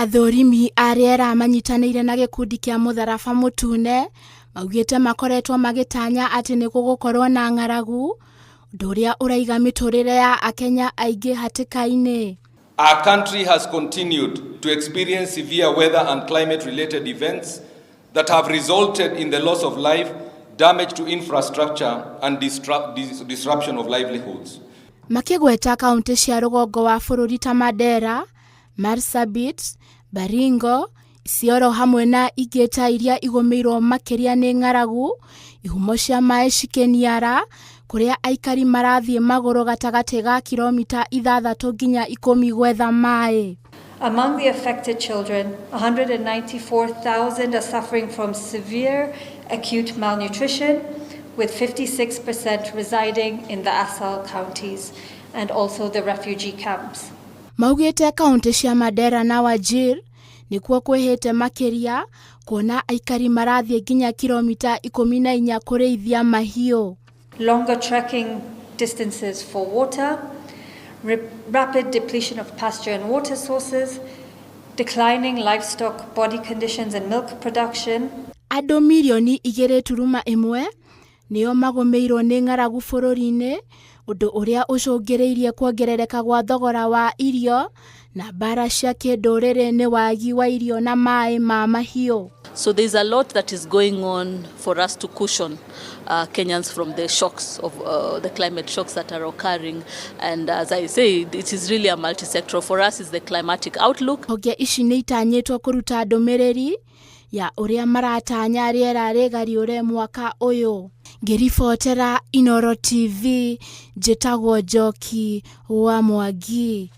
Athũrimi a rĩera manyitanĩire na gĩkundi kĩa mũtharaba mũtune maugĩte makoretwo magĩtanya atĩ nĩ gũgũkorwo na ng'aragu, ũndũ ũrĩa ũraiga mĩtũrĩre ya Akenya aingĩ hatĩka-inĩ. Our country has continued to experience severe weather and climate related events that have resulted in the loss of life, damage to infrastructure and disruption of livelihoods. Makĩgweta kaunti cia rũgongo wa bũrũri ta Mandera, Marsabit, Baringo, Isiolo hamwe na ingĩ ta iria igũmĩirwo makĩria nĩ ng'aragu, ihumo cia maĩ cikĩniara, kũrĩa aikari marathiĩ magũrũ gatagatĩ ga kilomita 6 nginya 10 gwetha maĩ. Among the affected children, 194,000 are suffering from severe acute malnutrition, with 56% residing in the ASAL counties and also the refugee camps. Maugĩte kaunti cia Mandera na Wajir nĩkuo kwĩhĩte makĩria, kuona aikari marathiĩ nginya kilomita 14 kũrĩithia mahiũ. Longer trekking distances for water, rapid depletion of pasture and water sources, declining livestock body conditions and milk production. Andũ mirioni 2.1 nĩo magũmĩirwo nĩ ng'aragu bũrũri-inĩ, ũndũ ũrĩa ũcũngĩrĩirie kuongerereka gwa thogora wa irio na mbara cia kĩndũrĩrĩ nĩ wagi wa irio na maĩ ma mahiũ. So there's a lot that is going on for us to cushion Kenyans from the shocks of the climate shocks that are occurring. And as I say, it is really a multi-sectoral. For us, it's the climatic outlook. Honge ici nĩ itanyĩtwo kũruta ndũmĩrĩri ya ũrĩa maratanya rĩera rĩgariũre mwaka ũyũ. Ngĩribotera Inooro TV, njĩtagwo Njoki wa Mwangi.